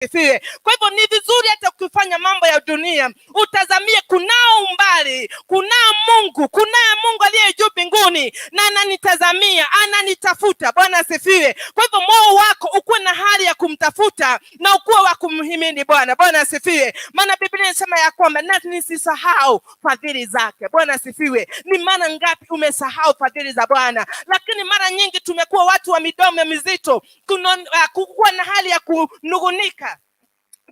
Asifiwe. Kwa hivyo ni vizuri hata ukifanya mambo ya dunia utazamie kunao umbali, kunao Mungu, kunaye Mungu aliye juu mbinguni na ananitazamia, ananitafuta. Bwana asifiwe. Kwa hivyo moyo wako ukuwe na hali ya kumtafuta na ukuwe wa kumhimidi Bwana. Bwana asifiwe. Maana Biblia inasema ya kwamba na nisisahau fadhili zake. Bwana asifiwe. Ni mara ngapi umesahau fadhili za Bwana? Lakini mara nyingi tumekuwa watu wa midomo mizito, kukuwa na hali ya kunung'unika,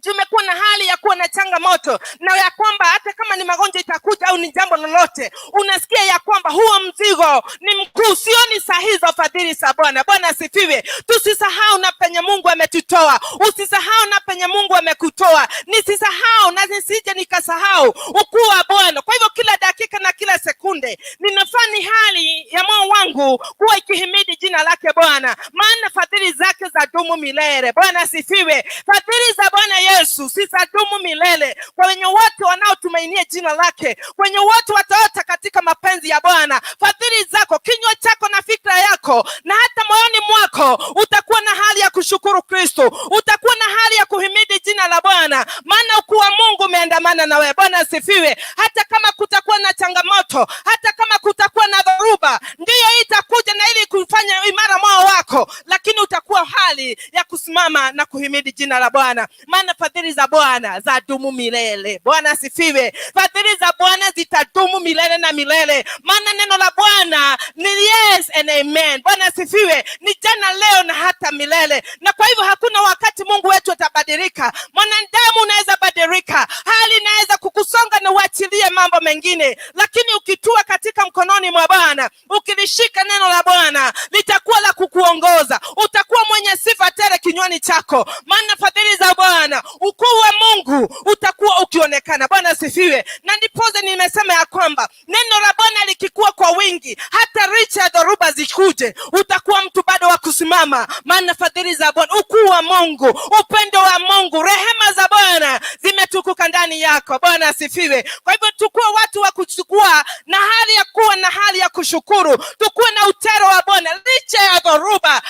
tumekuwa na hali ya kuwa na changamoto na ya kwamba hata kama ni magonjwa itakuja au ni jambo lolote, unasikia ya kwamba huo mzigo ni mkuu, sioni sahihi za fadhili za Bwana. Bwana asifiwe. Tusisahau na penye Mungu ametutoa, usisahau na penye Mungu amekutoa, nisisahau na nisije nikasahau ukuu wa Bwana. Kwa hivyo kila dakika na kila sekunde ninafaa ni hali ya moyo wangu kuwa ikihimidi jina lake Bwana, maana fadhili zake zadumu milele. Bwana asifiwe. Fadhili za Bwana Yesu zitadumu milele kwa wenye wote wanaotumainia jina lake, kwenye wote wataota katika mapenzi ya Bwana. Fadhili zako, kinywa chako na fikra yako na hata moyoni mwako utakuwa na hali ya kushukuru Kristo, utakuwa na hali ya kuhimidi jina la Bwana, maana ukuu wa Mungu umeandamana na wewe. Bwana asifiwe. Hata kama kutakuwa na changamoto, hata kama kutakuwa na dhoruba, ndiyo itakuja na ili kufanya imara moyo wako, lakini utakuwa hali ya kusimama na kuhimidi jina la Bwana, maana fadhili za Bwana zadumu milele. Bwana asifiwe. Fadhili za Bwana zitadumu milele na milele, maana neno la Bwana ni yes and amen. Bwana asifiwe. Ni jana, leo na hata milele, na kwa hivyo hakuna wakati Mungu wetu atabadilika. Mwanadamu unaweza badilika, hali inaweza kukusonga na uachilie mambo mengine, lakini ukitua katika mkononi mwa Bwana, ukilishika neno la Bwana litakuwa la kukuongoza, utakuwa mwenye sifa tele kinywani chako, maana fadhili za Bwana, ukuu wa Mungu utakuwa ukionekana. Bwana asifiwe. Na ndiposa nimesema ya kwamba neno la Bwana likikuwa kwa wingi, hata licha ya dhoruba zikuje, utakuwa mtu bado wa kusimama, maana fadhili za Bwana, ukuu wa Mungu, upendo wa Mungu, rehema za Bwana zimetukuka ndani yako. Bwana asifiwe. Kwa hivyo tukuwe watu wa kuchukua na hali ya kuwa na hali ya kushukuru, tukuwe na utero wa Bwana licha ya dhoruba,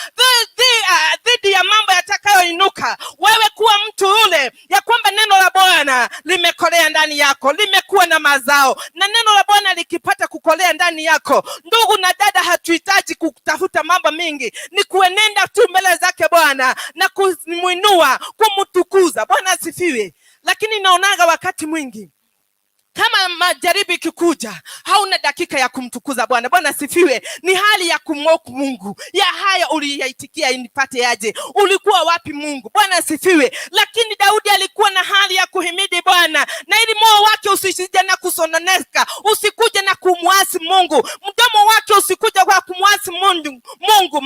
dhidi ya mambo yatakayoinuka. Wewe kuwa mtu ule ya kwamba neno la Bwana limekolea ndani yako, limekuwa na mazao, na neno la Bwana likipata kukolea ndani yako, ndugu na dada, hatuhitaji kutafuta mambo mingi, ni kuenenda tu mbele zake Bwana na kumwinua, kumtukuza. Bwana asifiwe. Lakini naonaga wakati mwingi kama majaribu ikikuja, hauna dakika ya kumtukuza Bwana. Bwana asifiwe. Ni hali ya kumwoku Mungu, ya haya uliyaitikia inipate aje? Ulikuwa wapi Mungu? Bwana asifiwe. Lakini Daudi alikuwa na hali ya kuhimidi Bwana, na ili moyo wake usisije na kusononeka, usikuje na kumwasi Mungu, mdomo wake usikuje kwa kumwasi Mungu,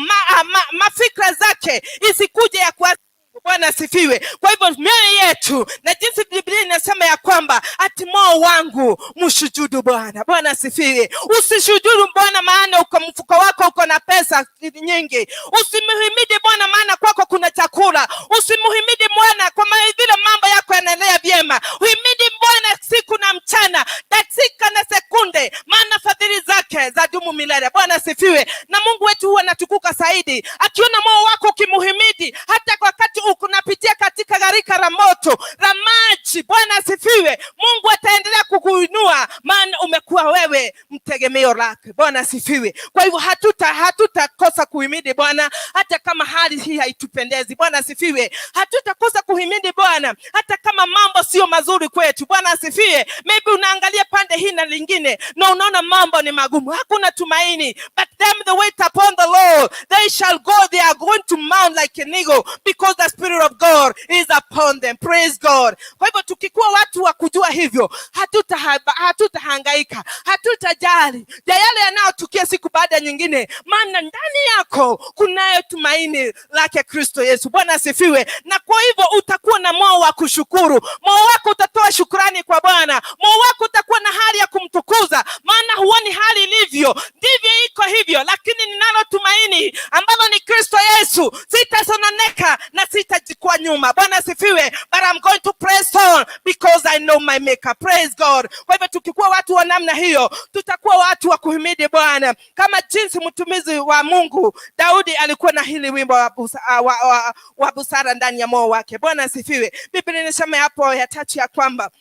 mafikra zake isikuje ya kuasi. Bwana asifiwe. Kwa hivyo mioyo yetu na jinsi Biblia inasema ya kwamba ati moyo wangu mshujudu Bwana. Bwana asifiwe. Usishujudu Bwana maana uko mfuko wako uko na pesa nyingi. Usimhimidi Bwana maana kwako kuna chakula. Usimhimidi Bwana kwa maana vile mambo yako yanaendelea vyema. Uhimidi Bwana siku na mchana, dakika na sekunde, maana fadhili zake zadumu milele. Bwana asifiwe. Na Mungu wetu huwa anatukuka zaidi akiona moyo wako ukimuhimidi, hata wakati unapitia katika gharika la moto la maji. Bwana asifiwe. Mungu ataendelea kukuinua, maana umekuwa wewe mtegemeo lake. Bwana asifiwe. Kwa hivyo hatutakosa kuhimidi Bwana hata kama hali hii haitupendezi. Bwana asifiwe. Hatutakosa kuhimidi Bwana hata kama mambo sio mazuri kwetu. Bwana asifiwe. Maybe unaangalia pande hii na lingine na unaona mambo ni magumu, hakuna tumaini, but them that wait upon the Lord, they shall go, they are going to mount like an eagle because the Spirit of God is upon them. Praise God. Kwa hivyo tukikuwa watu wa kujua hivyo, hatutahangaika, hatutajali ya yale yanayotukia siku baada ya nyingine, maana ndani yako kunayo tumaini lake Kristo Yesu. Bwana asifiwe. Na kwa hivyo utakuwa na moyo wa kushukuru, moyo wako utatoa shukrani kwa Bwana, moyo wako utakuwa na hali ya kumtukuza, maana huoni hali ilivyo, ndivyo iko hivyo, lakini ninalo tumaini ambalo ni Kristo Yesu, sitasononeka na sitajikwaa nyuma. Bwana asifiwe. Asifiwe. But I'm going to press on because I know my maker. Praise God. Kwa hivyo tukikuwa watu wa namna hiyo, tutakuwa watu wa kuhimidi Bwana, kama jinsi mtumizi wa Mungu Daudi alikuwa na hili wimbo wa busara ndani ya moyo wake. Bwana asifiwe. Biblia inasema hapo ya tatu ya kwamba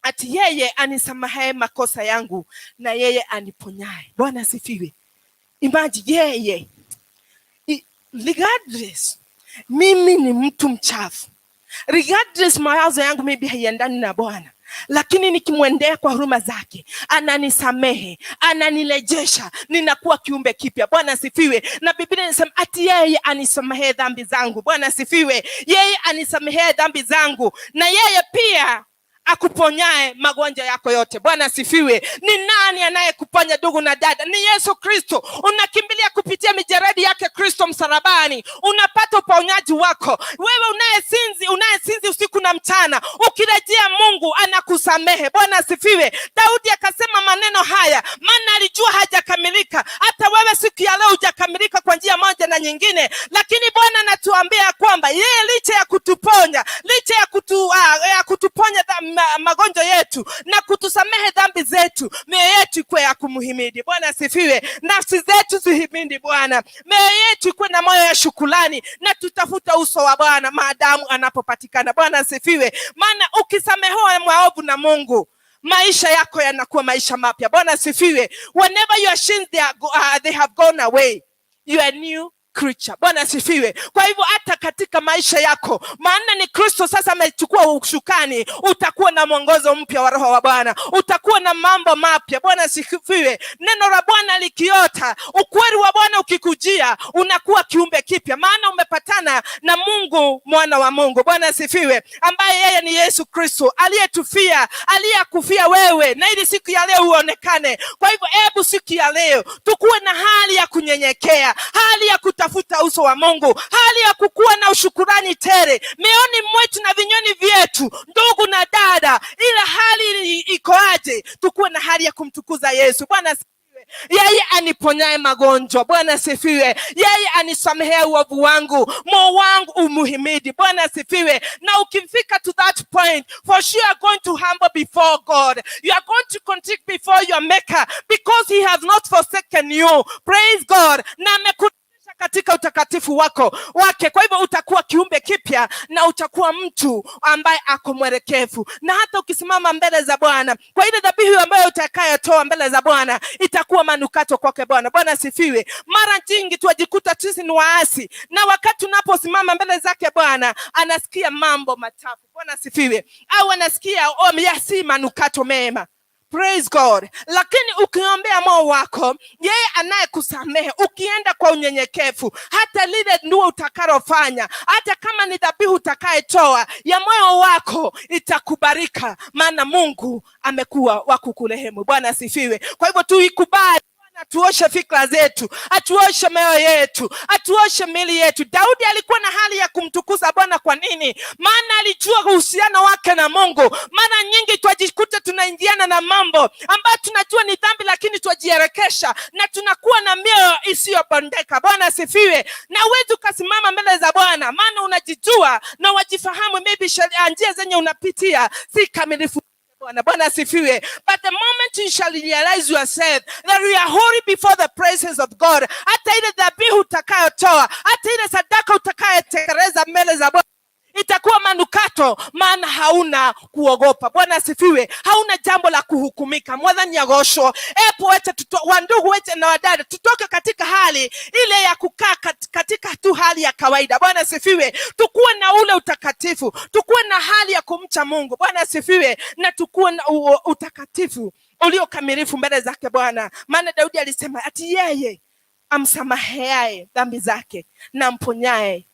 ati yeye anisamehaye makosa yangu na yeye aniponyaye. Bwana asifiwe. Imagine yeye, regardless mimi ni mtu mchafu, regardless mawazo yangu maybe haiendani na Bwana, lakini nikimwendea kwa huruma zake ananisamehe, ananirejesha, ninakuwa kiumbe kipya. Bwana asifiwe. Na Biblia inasema ati yeye anisamehe dhambi zangu. Bwana asifiwe. Yeye anisamehe dhambi zangu na yeye pia akuponyae magonjwa yako yote. Bwana asifiwe. Ni nani anayekuponya, ndugu na dada? Ni Yesu Kristo. Unakimbilia kupitia mijeredi yake Kristo msalabani, unapata uponyaji wako. Wewe unayesinzi usiku na mchana, ukirejea Mungu anakusamehe. Bwana asifiwe. Daudi akasema maneno haya, maana alijua hajakamilika. Hata wewe siku ya leo hujakamilika kwa njia moja na nyingine, lakini Bwana anatuambia kwamba yeye licha ya kutuponya, licha ya kutuponya magonjwa yetu na kutusamehe dhambi zetu, mioyo yetu ikuwe ya kumhimidi. Bwana asifiwe. Nafsi zetu zihimidi Bwana, mioyo yetu ikuwe na moyo ya shukrani, na tutafuta uso wa Bwana maadamu anapopatikana. Bwana asifiwe. Maana ukisamehewa maovu na Mungu, maisha yako yanakuwa maisha mapya. Bwana asifiwe. Whenever your sins they have gone away, you are new creature. Bwana asifiwe. Kwa hivyo hata katika maisha yako, maana ni Kristo sasa amechukua usukani, utakuwa na mwongozo mpya wa Roho wa Bwana, utakuwa na mambo mapya. Bwana asifiwe. Neno la Bwana likiota, ukweli wa Bwana ukikujia, unakuwa kiumbe kipya, maana umepatana na Mungu, mwana wa Mungu. Bwana asifiwe, ambaye yeye ni Yesu Kristo aliyetufia, aliyekufia wewe, na ili siku ya leo uonekane. Kwa hivyo hebu siku ya leo tukuwe na hali ya kunyenyekea, hali ya kutafuta uso wa Mungu, hali ya kukuwa na ushukurani tele mioyoni mwetu na vinywani vyetu, ndugu na dada. Ila hali ikoaje? Tukuwe na hali ya kumtukuza Yesu. Bwana asifiwe. Yeye aniponyaye magonjwa, Bwana asifiwe. Yeye anisamehea uovu wangu, moyo wangu umuhimidi. Bwana asifiwe. Na ukifika to that point, for sure you are going to humble before God. You are going to contrive before your maker because he has not forsaken you. Praise God. Na ameku katika utakatifu wako wake. Kwa hivyo utakuwa kiumbe kipya na utakuwa mtu ambaye ako mwelekevu, na hata ukisimama mbele za Bwana kwa ile dhabihu ambayo utakayotoa mbele za Bwana itakuwa manukato kwake Bwana. Bwana asifiwe. Mara nyingi tuwajikuta sisi ni waasi, na wakati tunaposimama mbele zake Bwana anasikia mambo machafu. Bwana asifiwe, au anasikia, oh, ya si manukato mema. Praise God. Lakini ukiombea moyo wako, yeye anayekusamehe, ukienda kwa unyenyekevu, hata lile ndio utakalofanya, hata kama ni dhabihu utakayetoa ya moyo wako, itakubarika, maana Mungu amekuwa wa kukurehemu. Bwana asifiwe. Kwa hivyo tuikubali atuoshe fikra zetu, atuoshe mioyo yetu, atuoshe miili yetu. Daudi alikuwa na hali ya kumtukuza Bwana. Kwa nini? Maana alijua uhusiano wake na Mungu. Mara nyingi twajikuta tunaingiana na mambo ambayo tunajua ni dhambi, lakini twajielekesha na tunakuwa na mioyo isiyobondeka. Bwana asifiwe. Na huwezi ukasimama mbele za Bwana, maana unajijua na wajifahamu, maybe njia zenye unapitia si kamilifu. Bwana, Bwana asifiwe. But the moment you shall realize yourself that you are holy before the presence of God, hata ile dhabihu utakayotoa, hata ile sadaka utakayotekeleza mbele za Bwana itakuwa manukato, maana hauna kuogopa. Bwana asifiwe. Hauna jambo la kuhukumika. Mwathani agocwo. Epo weche wandugu weche na wadada, tutoke katika hali ile ya kukaa katika tu hali ya kawaida. Bwana asifiwe. Tukuwe na ule utakatifu, tukuwe na hali ya kumcha Mungu. Bwana asifiwe, na tukuwe na utakatifu uliokamilifu mbele zake Bwana, maana Daudi alisema ati yeye amsamaheaye dhambi zake na mponyaye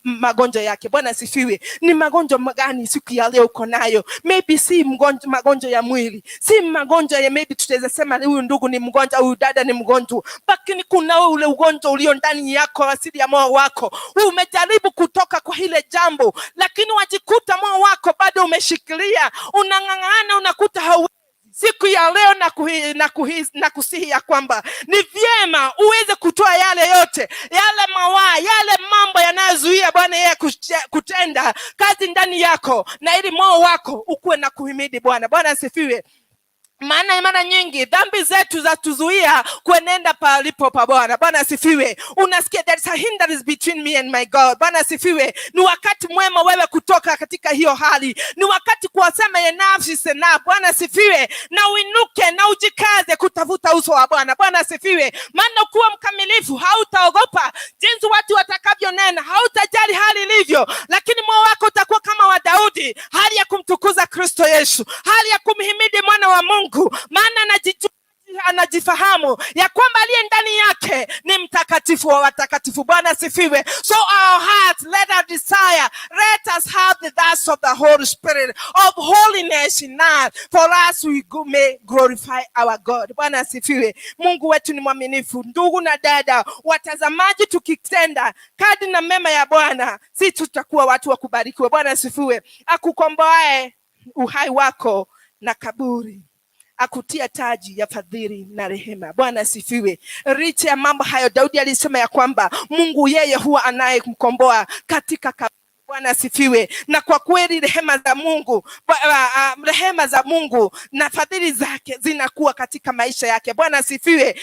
magonjwa yake. Bwana asifiwe. Ni magonjwa gani siku ya leo uko nayo? Maybe si magonjwa ya mwili, si magonjwa ya maybe tutaweza sema huyu ndugu ni mgonjwa, huyu dada ni mgonjwa, lakini kuna ule ugonjwa ulio ndani yako, asili ya moyo wako. Umejaribu kutoka kwa ile jambo, lakini wajikuta moyo wako bado umeshikilia, unang'ang'ana, unakuta hauwezi. Siku ya leo na kusihi ya kwamba ni vyema uweze kutoa yale yote, yale mawaa, yale mambo yanayozuia Bwana yeye kutenda kazi ndani yako, na ili moyo wako ukuwe na kuhimidi Bwana. Bwana asifiwe. Maana mara nyingi dhambi zetu zatuzuia kuenenda palipo pa Bwana. Bwana asifiwe. Unasikia, there is a hindrance between me and my God. Bwana asifiwe. Ni wakati mwema wewe kutoka katika hiyo hali, ni wakati kuwasema enough is enough. Bwana asifiwe, na uinuke na ujikaze kutafuta uso wa Bwana. Bwana asifiwe. Maana kuwa mkamilifu, hautaogopa jinsi watu watakavyonena, hautajali hali ilivyo, lakini moyo wako utakuwa kama wa Daudi, hali ya kumtukuza Kristo Yesu, hali ya kumhimidi mwana wa Mungu, maana anajijua, anajifahamu ya kwamba aliye ndani yake ni mtakatifu wa watakatifu. Bwana asifiwe. So our hearts, let us desire, let us have the thirst of the Holy Spirit of holiness in us, for us we may glorify our God. Bwana asifiwe. Mungu wetu ni mwaminifu. Ndugu na dada watazamaji, tukitenda kadri na mema ya Bwana, si tutakuwa watu wa kubarikiwa. Bwana asifiwe. Akukomboae uhai wako na kaburi, akutia taji ya fadhili na rehema. Bwana asifiwe. Licha ya mambo hayo, Daudi alisema ya kwamba Mungu yeye huwa anayemkomboa katika kaburi. Bwana asifiwe. Na kwa kweli rehema za Mungu na fadhili zake zinakuwa katika maisha yake. Bwana asifiwe.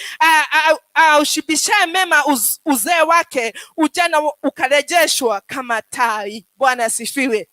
Aushibishaye mema uzee wake, ujana ukarejeshwa kama tai. Bwana asifiwe.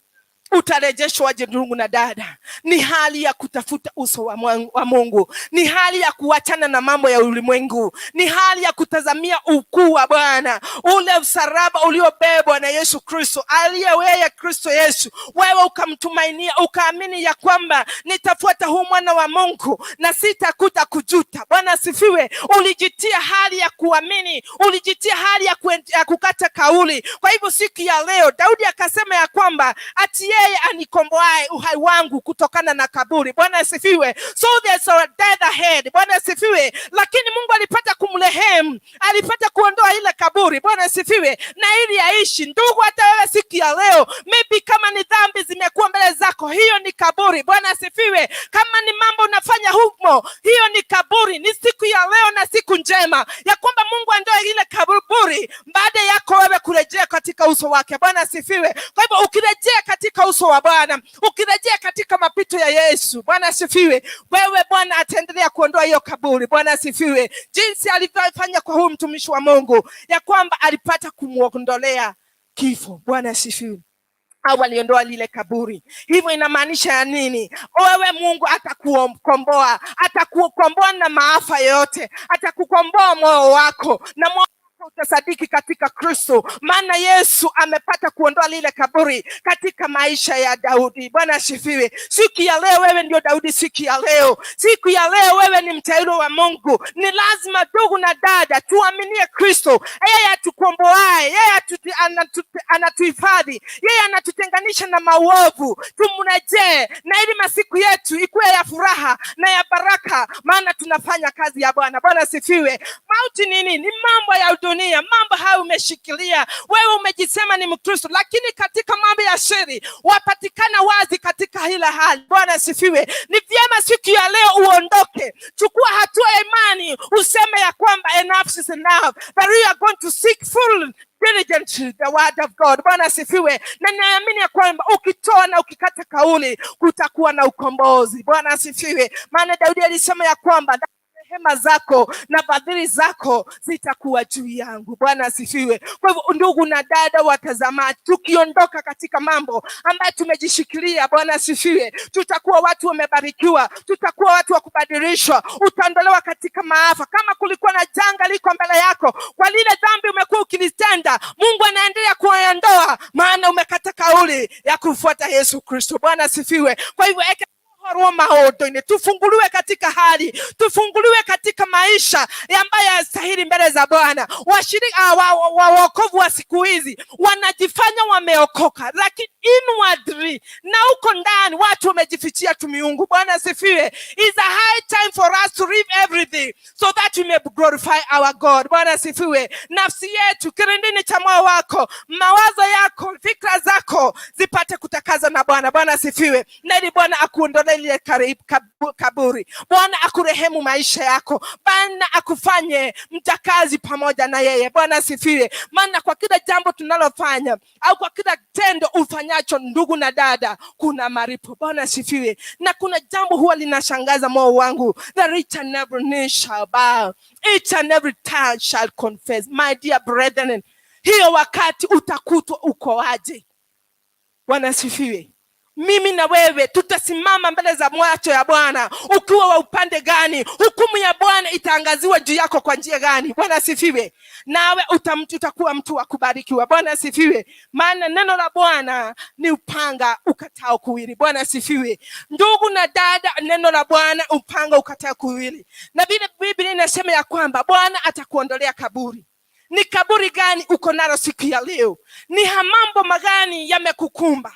Utarejeshwaje, ndugu na dada? Ni hali ya kutafuta uso wa Mungu, ni hali ya kuachana na mambo ya ulimwengu, ni hali ya kutazamia ukuu wa Bwana, ule msalaba uliobebwa na Yesu Kristo, aliye yeye Kristo Yesu, wewe ukamtumainia, ukaamini ya kwamba nitafuata huu mwana wa Mungu na sitakuta kujuta. Bwana asifiwe. Ulijitia hali ya kuamini, ulijitia hali ya kukata kauli. Kwa hivyo siku ya leo Daudi akasema ya kwamba ati yeye anikomboae uhai wangu kutokana na kaburi. Bwana asifiwe. So there's a death ahead. Bwana asifiwe. Lakini Mungu alipata kumrehemu, alipata kuondoa ile kaburi. Bwana asifiwe, na ili aishi. Ndugu, hata wewe siku ya leo, maybe kama ni dhambi zimekuwa mbele zako, hiyo ni kaburi. Bwana asifiwe. Kama ni mambo unafanya humo, hiyo ni kaburi. Ni siku ya leo na siku njema ya kwamba Mungu andoe ile kaburi baada yako wewe kurejea katika uso wake. Bwana asifiwe. Kwa hivyo ukirejea katika uso wa Bwana, ukirejea katika mapito ya Yesu, Bwana asifiwe, wewe Bwana ataendelea kuondoa hiyo kaburi. Bwana asifiwe, jinsi alivyofanya kwa huyu mtumishi wa Mungu, ya kwamba alipata kumuondolea kifo. Bwana asifiwe, au aliondoa lile kaburi. Hivyo inamaanisha ya nini? Wewe Mungu atakukomboa, atakukomboa na maafa yote, atakukomboa moyo wako na moyo wako utasadiki katika Kristo, maana Yesu amepata kuondoa lile kaburi katika maisha ya Daudi. Bwana asifiwe. Siku ya leo wewe ndio Daudi, siku ya leo, siku ya leo wewe ni mteule wa Mungu. Ni lazima, ndugu na dada, tuaminie Kristo, yeye atukomboae, yeye anatuhifadhi, yeye anatutenganisha na maovu. Tumrejee na ili masiku yetu ikuwe ya furaha na ya baraka, maana tunafanya kazi ya Bwana. Bwana asifiwe. Mauti nini? Ni mambo ya dunia, mambo hayo umeshikilia wewe, umejisema ni Mkristo, lakini katika mambo ya siri wapatikana wazi katika hila hali. Bwana asifiwe. Ni vyema siku ya leo uondoke, chukua hatua ya imani, useme ya kwamba enough is enough, that we are going to seek full diligently the word of God. Bwana asifiwe. Na naamini ya kwamba ukitoa na ukikata kauli kutakuwa na ukombozi. Bwana asifiwe. Maana Daudi alisema ya kwamba rehema zako na fadhili zako zitakuwa juu yangu. Bwana asifiwe. Kwa hivyo, ndugu na dada watazamaji, tukiondoka katika mambo ambayo tumejishikilia, Bwana asifiwe, tutakuwa watu wamebarikiwa, tutakuwa watu wa kubadilishwa. Utaondolewa katika maafa. Kama kulikuwa na janga liko mbele yako kwa lile dhambi umekuwa ukilitenda, Mungu anaendelea kuondoa, maana umekata kauli ya kumfuata Yesu Kristo. Bwana asifiwe. Kwa hivyo eke maũndũ-inĩ, tufunguliwe katika hali, tufunguliwe katika maisha ambayo yastahili mbele za Bwana. Washirika wa wokovu wa siku hizi wanajifanya wameokoka, lakini inwardly siri, na huko ndani watu wamejifichia tu miungu. Bwana asifiwe. It's a high time for us to leave everything so that we may glorify our God. Bwana asifiwe. Nafsi yetu, kilindini cha moyo wako, mawazo yako, fikra zako zipate kutakazwa na Bwana. Bwana asifiwe. Na ili Bwana akuondolee lile kaburi, Bwana akurehemu maisha yako, Bwana akufanye mjakazi pamoja na yeye. Bwana asifiwe. Maana kwa kila jambo tunalofanya au kwa kila tendo ufanyacho, ndugu na dada, kuna malipo. Bwana asifiwe. Na kuna jambo huwa linashangaza moyo wangu, that each and every knee shall bow, each and every tongue shall confess. My dear brethren, hiyo wakati utakutwa uko aje? Bwana asifiwe. Mimi na wewe tutasimama mbele za macho ya Bwana ukiwa wa upande gani? Hukumu ya Bwana itaangaziwa juu yako kwa njia gani? Bwana asifiwe. Nawe utakuwa mtu wa kubarikiwa. Bwana asifiwe. Maana neno la Bwana ni upanga ukatao kuwili. Bwana asifiwe. Ndugu na dada, neno la Bwana upanga ukatao kuwili, na vile Biblia inasema ya kwamba Bwana atakuondolea kaburi. Ni kaburi gani uko nalo siku ya leo? Ni mambo magani yamekukumba?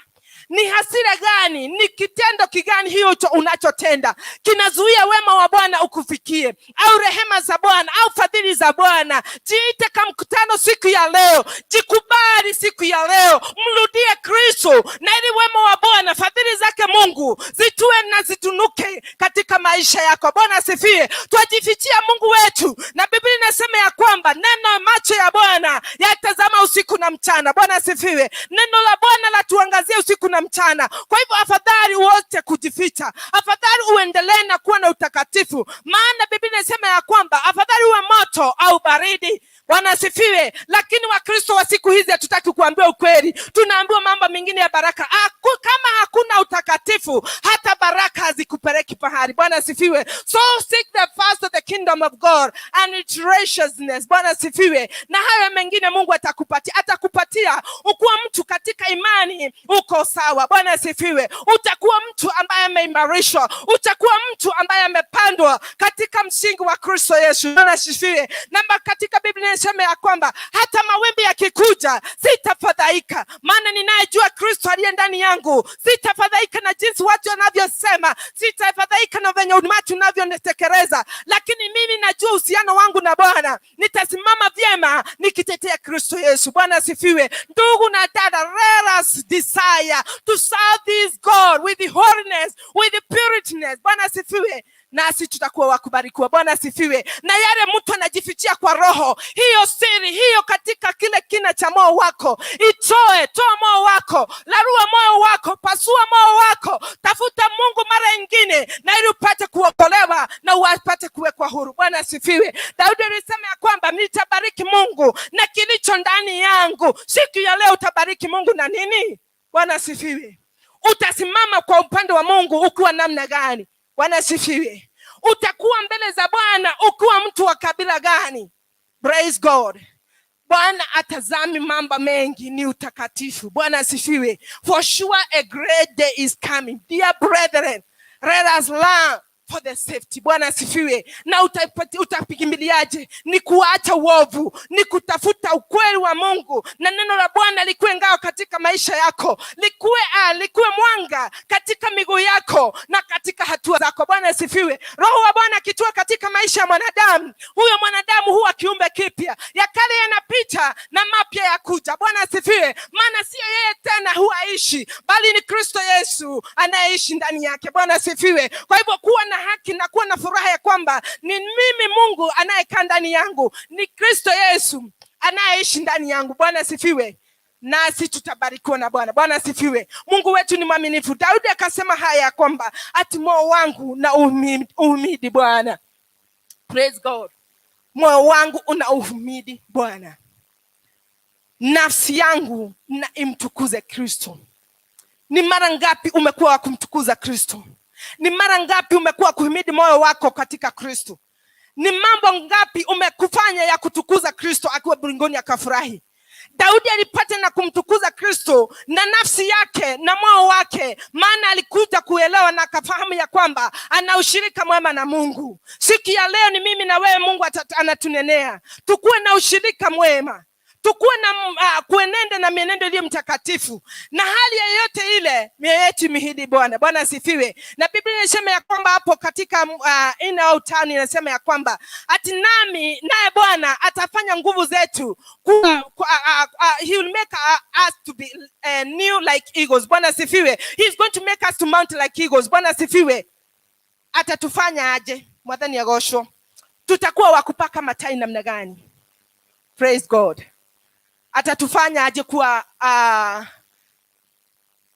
Ni hasira gani? Ni kitendo kigani hicho unachotenda kinazuia wema wa Bwana ukufikie, au rehema za Bwana au fadhili za Bwana? Jiite kwa mkutano siku ya leo, jikubali siku ya leo, mrudie Kristo, na ili wema wa Bwana, fadhili zake Mungu zitue na zitunuke katika maisha yako. Bwana asifiwe. Twajifichia Mungu wetu, na Biblia inasema ya kwamba neno macho ya Bwana yatazama usiku na mchana. Bwana asifiwe. Neno la Bwana latuangazia usiku na mchana. Kwa hivyo afadhali uote kujificha, afadhali uendelee na kuwa na utakatifu, maana Biblia inasema ya kwamba afadhali uwe moto au baridi. Bwana asifiwe. Lakini Wakristo wa siku hizi hatutaki kuambiwa ukweli, tunaambiwa mambo mengine ya baraka. Kama hakuna utakatifu, hata baraka hazikupeleki pahali. Bwana asifiwe. So seek the first of the kingdom of God and its righteousness. Bwana asifiwe. Na hayo mengine Mungu atakupatia, atakupatia ukuwa mtu katika imani uko sawa. Bwana asifiwe. Utakuwa mtu ambaye ameimarishwa, utakuwa mtu ambaye amepandwa katika msingi wa Kristo Yesu. Bwana asifiwe. Na katika Biblia inasema ya kwamba hata mawimbi yakikuja sitafadhaika, maana ninayejua Kristo aliye ndani yangu. Sitafadhaika na jinsi watu wanavyosema, sitafadhaika na venye umati unavyonitekeleza, lakini mimi najua uhusiano wangu na Bwana. Nitasimama vyema nikitetea Kristo Yesu. Bwana asifiwe. Ndugu na dada, let us desire to serve this God with the holiness, with the purityness. Bwana asifiwe. Nasi tutakuwa wakubarikiwa. Bwana asifiwe. Na yale mtu anajifichia kwa roho, hiyo siri hiyo katika kile kina cha moyo wako itoe. Toa moyo wako, larua moyo wako, pasua moyo wako, tafuta Mungu mara nyingine, na ili upate kuokolewa na upate kuwekwa huru. Bwana asifiwe. Daudi alisema ya kwamba nitabariki Mungu na kilicho ndani yangu. Siku ya leo utabariki Mungu na nini? Bwana asifiwe. Utasimama kwa upande wa Mungu ukiwa namna gani? Bwana asifiwe. Utakuwa mbele za Bwana ukiwa mtu wa kabila gani? Praise God. Bwana atazami mambo mengi, ni utakatifu. Bwana asifiwe. For sure a great day is coming. Dear brethren, let us learn for the safety. Bwana asifiwe. Na utapikimbiliaje? Ni kuacha uovu, ni kutafuta ukweli wa Mungu, na neno la Bwana likuwe ngao katika maisha yako, likuwe mwanga katika miguu yako na katika hatua zako. Bwana asifiwe. Roho wa Bwana akitua katika maisha ya mwanadamu, huyo mwanadamu huwa kiumbe kipya, ya kale yanapita na mapya yakuja. Bwana asifiwe. Maana sio yeye tena huaishi, bali ni Kristo Yesu anayeishi ndani yake. Bwana asifiwe. Kwa hivyo kuwa na haki na kuwa na furaha ya kwamba ni mimi Mungu anayekaa ndani yangu, ni Kristo Yesu anayeishi ndani yangu. Bwana asifiwe. Nasi tutabarikiwa na Bwana. Bwana asifiwe. Mungu wetu ni mwaminifu. Daudi akasema haya ya kwamba ati moyo wangu na uhimidi Bwana. Praise God. Moyo wangu una uhimidi Bwana, nafsi yangu na imtukuze Kristo. Ni mara ngapi umekuwa wa kumtukuza Kristo? Ni mara ngapi umekuwa kuhimidi moyo wako katika Kristo? Ni mambo ngapi umekufanya ya kutukuza Kristo akiwa mbinguni akafurahi? Daudi alipata na kumtukuza Kristo na nafsi yake na moyo wake, maana alikuja kuelewa na akafahamu ya kwamba ana ushirika mwema na Mungu. Siku ya leo ni mimi na wewe, Mungu anatunenea tukuwe na ushirika mwema. Tukuwe na kuenenda na mienendo iliyo mtakatifu, na hali yoyote ile mioyo yetu imhimidi Bwana. Bwana asifiwe. Na Biblia inasema ya kwamba hapo katika 4 au 5 inasema ya kwamba ati nami naye Bwana atafanya nguvu zetu kuwa, he will make us to be new like eagles. Bwana asifiwe. He is going to make us to mount like eagles. Bwana asifiwe. Atatufanya aje? Mwathani agocwo. Tutakuwa wa kupaa kama tai namna gani? Praise God. Atatufanya aje kuwa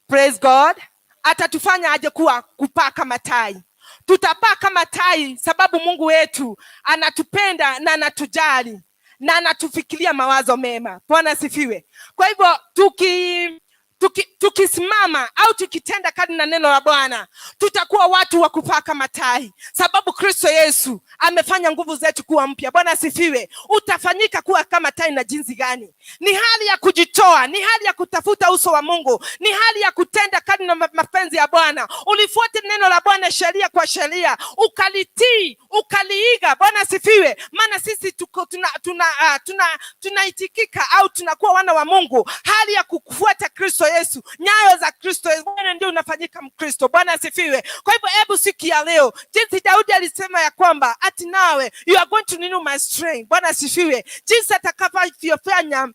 praise God. Atatufanya aje kuwa kupaa kama tai? Tutapaa kama tai sababu Mungu wetu anatupenda na anatujali na anatufikiria mawazo mema. Bwana asifiwe. Kwa hivyo tukisimama au tukitenda kadri na neno la Bwana, tutakuwa watu wa kupaa kama tai, sababu Kristo Yesu amefanya nguvu zetu kuwa mpya. Bwana asifiwe. Utafanyika kuwa kama tai na jinsi gani? Ni hali ya kujitoa, ni hali ya kutafuta uso wa Mungu, ni hali ya kutenda kadri na mapenzi ya Bwana. Ulifuate neno la Bwana sheria kwa sheria, ukalitii, ukaliiga. Bwana asifiwe. Maana sisi tuko tuna, tuna, uh, tuna tunaitikika au tunakuwa wana wa Mungu, hali ya kufuata Kristo Yesu, nyayo za Kristo Yesu. Bwana ndio unafanyika Mkristo. Bwana asifiwe. Kwa hivyo hebu siku ya leo, jinsi Daudi alisema ya kwamba ati nawe you are going to renew my strength. Bwana asifiwe. Jinsi atakavyofanya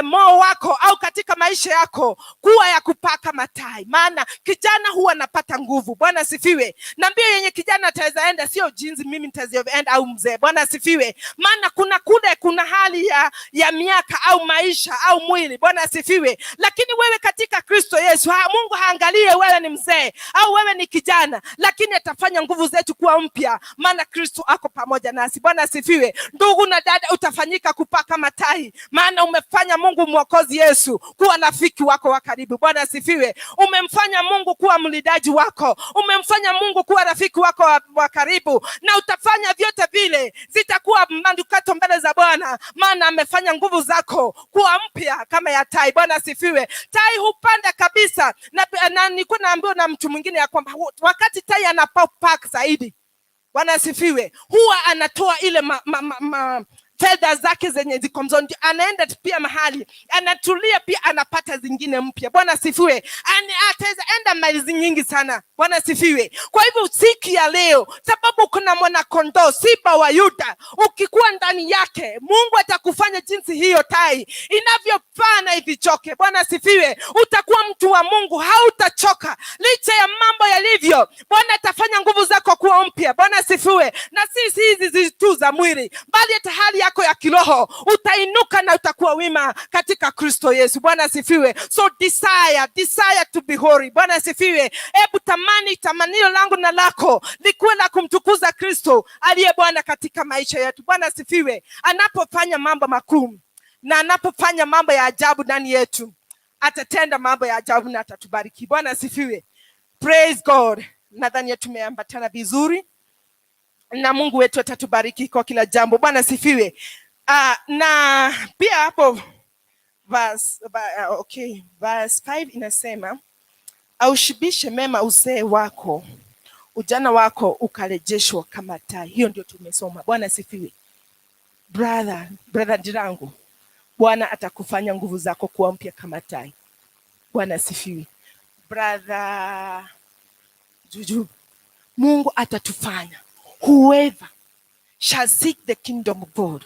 moyo wako au katika maisha yako kuwa ya kupaa kama tai, maana kijana huwa anapata nguvu. Bwana asifiwe. Na mbio yenye kijana ataweza enda sio jinsi mimi nitaweza au mzee. Bwana asifiwe. Maana kuna kule kuna hali ya miaka au maisha au mwili. Bwana asifiwe. Lakini wewe katika Kristo Yesu Mungu haangalie wewe ni mzee au wewe ni kijana, lakini atafanya nguvu zetu kuwa mpya, maana Kristo ako pamoja nasi. Bwana asifiwe. Ndugu na dada, utafanyika kupaa kama tai, maana umefanya Mungu Mwokozi Yesu kuwa rafiki wako wa karibu. Bwana asifiwe. Umemfanya Mungu kuwa mlindaji wako, umemfanya Mungu kuwa rafiki wako wa karibu, na utafanya vyote vile zitakuwa manukato mbele za Bwana, maana amefanya nguvu zako kuwa mpya kama ya tai. Bwana asifiwe. Tai hupanda kabisa, na nilikuwa naambiwa na mtu mwingine ya kwamba wakati tai anapopaa zaidi, Bwana asifiwe, huwa anatoa ile ma fedha zake zenye ziko mzoni, anaenda pia mahali anatulia, pia anapata zingine mpya. Bwana asifiwe. Ataweza enda maili nyingi sana. Bwana asifiwe. Kwa hivyo siku ya leo, sababu kuna mwanakondoo simba wa Yuda, ukikuwa ndani yake, Mungu atakufanya jinsi hiyo tai inavyopaa na isichoke. Bwana asifiwe. Utakuwa mtu wa Mungu, hautachoka licha ya mambo yalivyo. Bwana atafanya nguvu zako kuwa mpya. Bwana asifiwe. Na si hizi tu za mwili, bali hata hali yako ya kiroho utainuka na utakuwa wima katika Kristo Yesu. Bwana asifiwe. So desire, desire to be holy. Bwana asifiwe. Hebu tamani, tamanio langu na lako likuwe la kumtukuza Kristo aliye Bwana katika maisha yetu. Bwana asifiwe. Anapofanya mambo makuu na anapofanya mambo ya ajabu ndani yetu, atatenda mambo ya ajabu na atatubariki. Bwana asifiwe. Praise God. Nadhani tumeambatana vizuri na Mungu wetu atatubariki kwa kila jambo. Bwana asifiwe. Na pia hapo verse, okay, verse 5 inasema aushibishe mema uzee wako, ujana wako ukarejeshwa kama tai. Hiyo ndio tumesoma. Bwana asifiwe. Brother, brother Ndirangu, Bwana atakufanya nguvu zako kuwa mpya kama tai. Bwana asifiwe. Brother Juju, Mungu atatufanya, whoever shall seek the kingdom of God,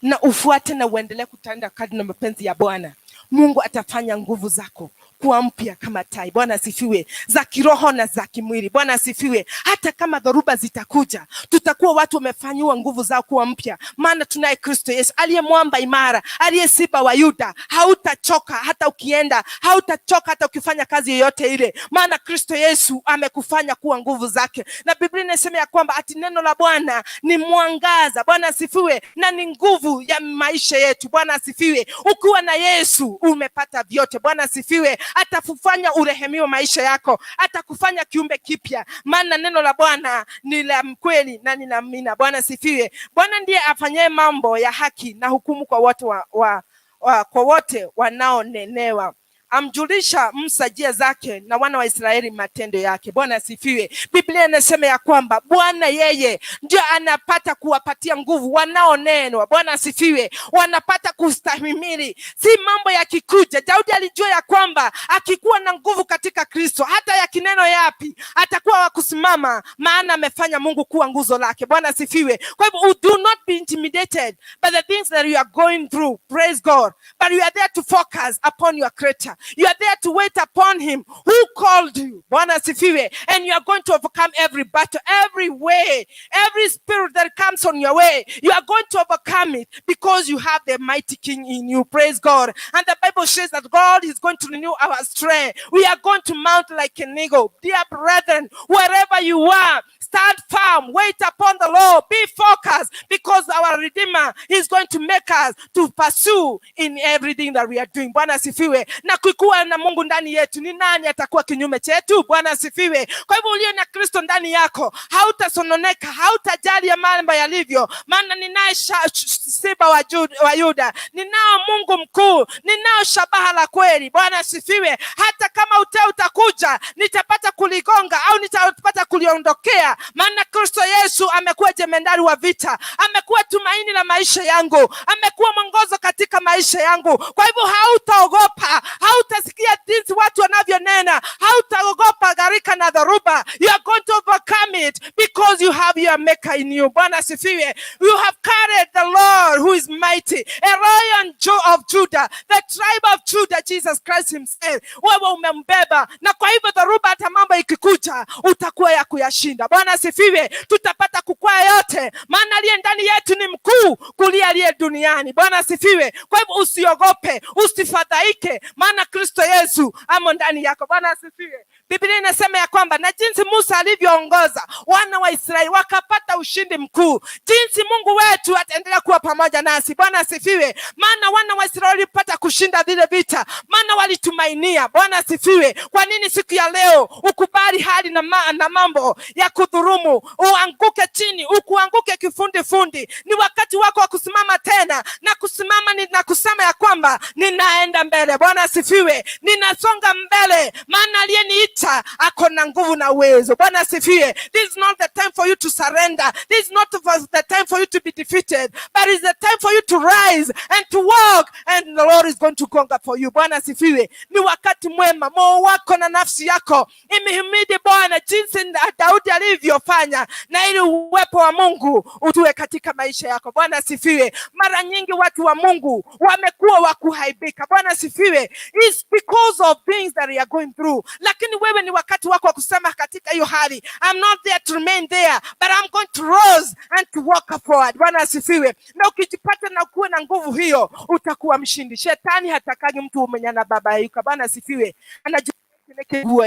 na ufuate na uendelee kutenda kadri na mapenzi ya Bwana, Mungu atafanya nguvu zako kuwa mpya kama tai. Bwana asifiwe, za kiroho na za kimwili. Bwana asifiwe. Hata kama dhoruba zitakuja, tutakuwa watu wamefanyiwa nguvu zao kuwa mpya, maana tunaye Kristo Yesu aliye mwamba imara, aliye simba wa Yuda. Hautachoka hata ukienda, hautachoka hata ukifanya kazi yoyote ile, maana Kristo Yesu amekufanya kuwa nguvu zake. Na Biblia inasema ya kwamba ati neno la Bwana ni mwangaza. Bwana asifiwe, na ni nguvu ya maisha yetu. Bwana asifiwe. Ukiwa na Yesu umepata vyote. Bwana asifiwe. Atakufanya urehemiwe maisha yako, atakufanya kiumbe kipya, maana neno la Bwana ni la kweli na ni la amina. Bwana asifiwe. Bwana ndiye afanyaye mambo ya haki na hukumu kwa wote wa, wa, wa, kwa wote wanaonenewa. Amjulisha Musa njia zake na wana wa Israeli matendo yake. Bwana asifiwe. Biblia inasema ya kwamba Bwana yeye ndio anapata kuwapatia nguvu wanaonenwa. Bwana asifiwe. Wanapata kustahimili, si mambo yakikuja. Daudi alijua ya kwamba akikuwa na nguvu katika Kristo, hata yakineno yapi atakuwa wa kusimama, maana amefanya Mungu kuwa nguzo lake. Bwana asifiwe. Kwa hivyo do not be intimidated by the things that you are going through. Praise God. But you are there to focus upon your Creator. You are there to wait upon Him who called you. Bwana asifiwe. And you are going to overcome every battle, every way, every spirit that comes on your way. You are going to overcome it because you have the mighty King in you. Praise God. And the Bible says that God is going to renew our strength. We are going to mount like an eagle. Dear brethren, wherever you are, stand firm, wait upon the Lord, be focused, because our Redeemer is going to make us to pursue in everything that we are doing. Bwana asifiwe. Na kukuwa na Mungu ndani yetu, ni nani atakuwa kinyume chetu? Bwana asifiwe. Kwa hivyo ulio na Kristo ndani yako, hautasononeka, hautajali ya mambo yalivyo, maana ninaye simba wa Yuda, ninao Mungu mkuu, ninao shabaha la kweli. Bwana asifiwe. Hata kama uteo utakuja, nitapata kuligonga au nitapata kuliondokea, maana Kristo Yesu amekuwa jemedari wa vita, amekuwa tumaini la maisha yangu, amekuwa mwongozo katika maisha yangu. Kwa hivyo hautaogopa, hautasikia jinsi watu wanavyonena, hautaogopa gharika na dhoruba. You are going to overcome it because you have your Maker in you. Bwana asifiwe. You have carried the Lord who is mighty, a Lion of Judah, the tribe of Judah, Jesus Christ himself. Wewe umembeba, na kwa hivyo dhoruba, hata mambo ikikuja, utakuwa ya kuyashinda. Bwana asifiwe. Tutapata kukwaa yote, maana aliye ndani yetu ni mkuu kulia aliye duniani. Bwana asifiwe. Kwa hivyo usiogope, usifadhaike, maana Kristo Yesu amo ndani yako. Bwana asifiwe. Biblia inasema ya kwamba na jinsi Musa alivyoongoza wana wa Israeli wakapata ushindi mkuu, jinsi Mungu wetu ataendelea kuwa pamoja nasi. Bwana asifiwe. Maana wana wa Israeli walipata kushinda vile vita, maana walitumainia. Bwana asifiwe. Kwa nini siku ya leo ukubali hali na mambo ya kudhurumu, uanguke chini, ukuanguke kifundifundi? Ni wakati wako wa kusimama tena na kusimama na kusema ya kwamba ninaenda mbele. Bwana asifiwe, ninasonga mbele, maana aliyeniita ako na nguvu na uwezo. Bwana asifiwe. This is not the time for you to surrender. This is not the time for you to be defeated, but it's the time for you to rise and to walk, and the Lord is going to conquer for you. Bwana asifiwe. Ni wakati mwema, moyo wako na nafsi yako imhimidi Bwana jinsi Daudi alivyofanya, na ili uwepo wa Mungu utue katika maisha yako. Bwana asifiwe. Mara nyingi watu wa Mungu wamekuwa wa kuaibika. Bwana asifiwe. It's because of things that you are going through. Lakini wewe ni wakati wako wa kusema katika hiyo hali, "I'm not there to remain there, but I'm going to rise and to walk forward." Bwana asifiwe. Na ukijipata na kuwa na nguvu hiyo, utakuwa mshindi. Shetani hatakagi mtu mwenye anababaika. Bwana asifiwe. Anajua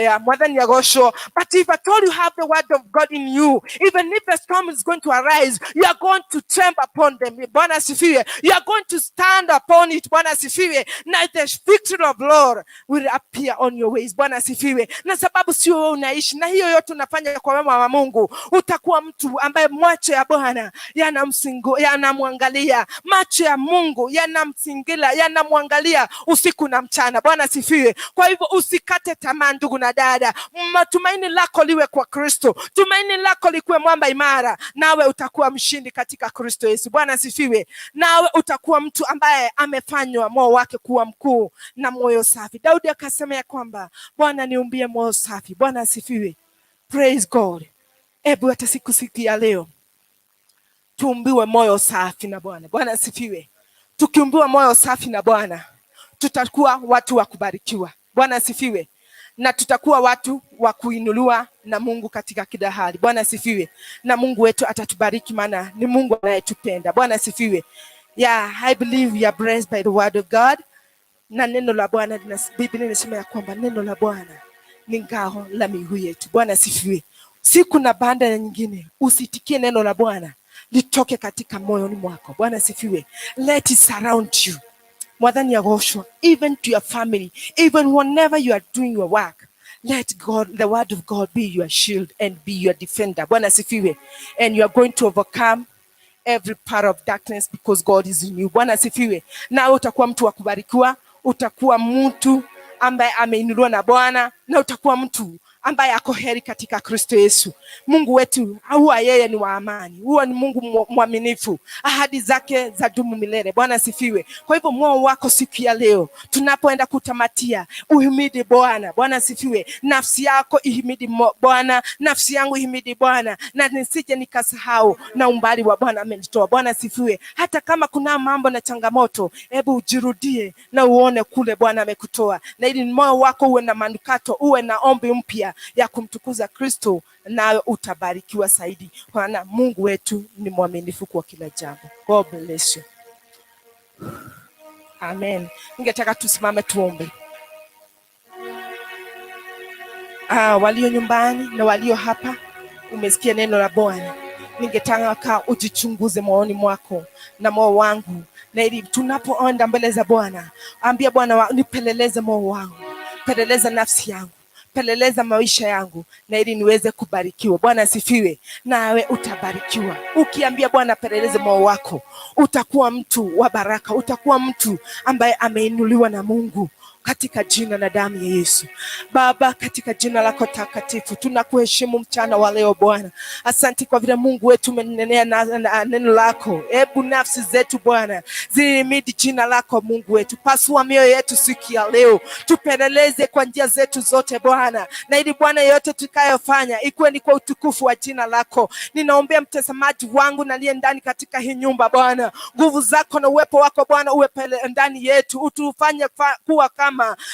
ya Mwathani agocwo. But if at all you have the word of God in you, even if the storm is going to arise, you are going to trample upon them. Bwana asifiwe. You are going to stand upon it. Bwana asifiwe. Na the victory of Lord will appear on your ways. Bwana asifiwe. Na sababu sio wewe unaishi, na hiyo yote unafanya kwa wema wa Mungu, utakuwa mtu ambaye macho ya Bwana yanamwangalia, macho ya Mungu yanamzingira, yanamwangalia usiku na mchana. Bwana asifiwe. Kwa hivyo usikate tamaa, ndugu na dada, matumaini lako liwe kwa Kristo, tumaini lako likuwe mwamba imara, nawe utakuwa mshindi katika Kristo Yesu. Bwana asifiwe. Nawe utakuwa mtu ambaye amefanywa moyo wake kuwa mkuu na moyo safi. Daudi akasema ya kwamba, "Bwana, niumbie moyo safi." Bwana asifiwe. Praise God. Hebu hata siku ya leo tuumbiwe moyo safi na Bwana. Bwana asifiwe. Tukiumbiwa moyo safi na Bwana, tutakuwa watu wa kubarikiwa. Bwana asifiwe. Na tutakuwa watu wa kuinuliwa na Mungu katika kila hali. Bwana asifiwe. Na Mungu wetu atatubariki, maana ni Mungu anayetupenda. Bwana asifiwe. Yeah, I believe we are blessed by the word of God. Na neno la Bwana, Biblia inasema ya kwamba neno la Bwana ni ngao la miguu yetu. Bwana asifiwe. Siku na baada ya nyingine usitikie neno la Bwana litoke katika moyoni mwako. Bwana asifiwe. Let it surround you. Mwathani agocwo, even to your family, even whenever you are doing your work. Let God, the word of God, be your shield and be your defender. Bwana asifiwe. And you are going to overcome every part of darkness because God is in you. Bwana asifiwe. Nawe utakuwa mtu wa kubarikiwa, utakuwa mtu ambaye ambaye ameinuliwa na Bwana, na utakuwa mtu ambaye ako heri katika Kristo Yesu. Mungu wetu huwa yeye ni wa amani, huwa ni Mungu mwaminifu, ahadi zake za dumu milele. Bwana asifiwe. Kwa hivyo moyo wako siku ya leo tunapoenda kutamatia, uhimidi Bwana. Bwana asifiwe. Nafsi yako ihimidi Bwana, nafsi yangu ihimidi Bwana, na nisije nikasahau na umbali wa Bwana amenitoa. Bwana asifiwe. Hata kama kuna mambo na changamoto, hebu ujirudie na uone kule Bwana amekutoa, na ili moyo wako uwe na manukato, uwe na ombi mpya ya kumtukuza Kristo, nawe utabarikiwa zaidi, maana Mungu wetu ni mwaminifu kwa kila jambo. God bless you. Amen. Ningetaka tusimame tuombe. Walio nyumbani na walio hapa, umesikia neno la Bwana. Ningetaka ujichunguze moyoni mwako na moyo wangu, na ili tunapoenda mbele za Bwana, ambia Bwana, nipeleleze moyo wangu, peleleza nafsi yangu, peleleza maisha yangu, na ili niweze kubarikiwa. Bwana asifiwe. Nawe utabarikiwa ukiambia Bwana peleleze moyo wako, utakuwa mtu wa baraka, utakuwa mtu ambaye ameinuliwa na Mungu katika jina na damu ya Yesu. Baba, katika jina lako takatifu tunakuheshimu mchana wa leo Bwana. Asante kwa vile Mungu wetu umenenea na neno lako. Hebu nafsi zetu Bwana zihimidi jina lako Mungu wetu. Pasua mioyo yetu siku ya leo, tupeleleze kwa njia zetu zote Bwana, na ili Bwana yote tukayofanya ikuwe ni kwa utukufu wa jina lako. Ninaombea mtazamaji wangu na aliye ndani katika hii nyumba Bwana, nguvu zako na uwepo wako Bwana uwe ndani yetu, utufanye kuwa kama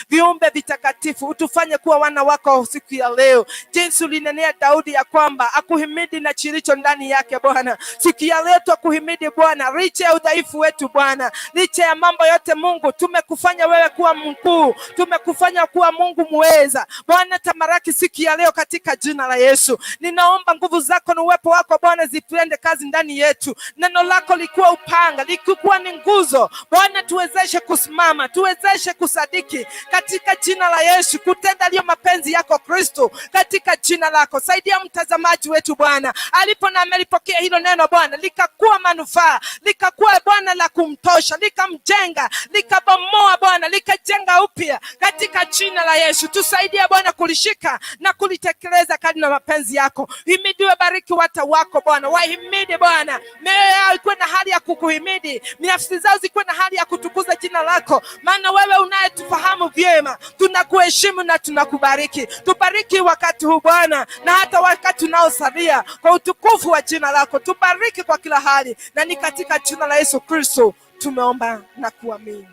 viumbe vitakatifu, utufanye kuwa wana wako siku ya leo, jinsi ulinenea Daudi ya kwamba akuhimidi na kilicho ndani yake Bwana. Siku ya leo tukuhimidi Bwana, licha ya udhaifu wetu Bwana, licha ya mambo yote Mungu, tumekufanya wewe kuwa mkuu, tumekufanya kuwa Mungu muweza Bwana. Tamaraki siku ya leo katika jina la Yesu. Ninaomba nguvu zako na uwepo wako Bwana zitende kazi ndani yetu. Neno lako likuwa upanga, likuwa ni nguzo Bwana, tuwezeshe kusimama, tuwezeshe kusadiki katika jina la Yesu, kutenda liyo mapenzi yako Kristo, katika jina lako. Saidia mtazamaji wetu Bwana, alipo na amelipokea hilo neno Bwana, likakuwa manufaa, likakuwa Bwana la kumtosha, likamjenga, likabomoa Bwana, likajenga upya katika jina la Yesu. Tusaidie Bwana kulishika na kulitekeleza kadri na mapenzi yako. Himidiwe, bariki watu wako Bwana, wahimidi Bwana, mioyo yao ikuwe na hali ya kukuhimidi, nafsi zao zikuwe na hali ya kutukuza jina lako, maana wewe unayetufahamu vyema. Tunakuheshimu na tunakubariki. Tubariki wakati huu Bwana, na hata wakati unaosalia, kwa utukufu wa jina lako. Tubariki kwa kila hali, na ni katika jina la Yesu Kristo tumeomba na kuamini.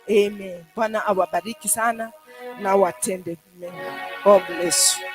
Amen. Bwana awabariki sana na watende mema. God bless you.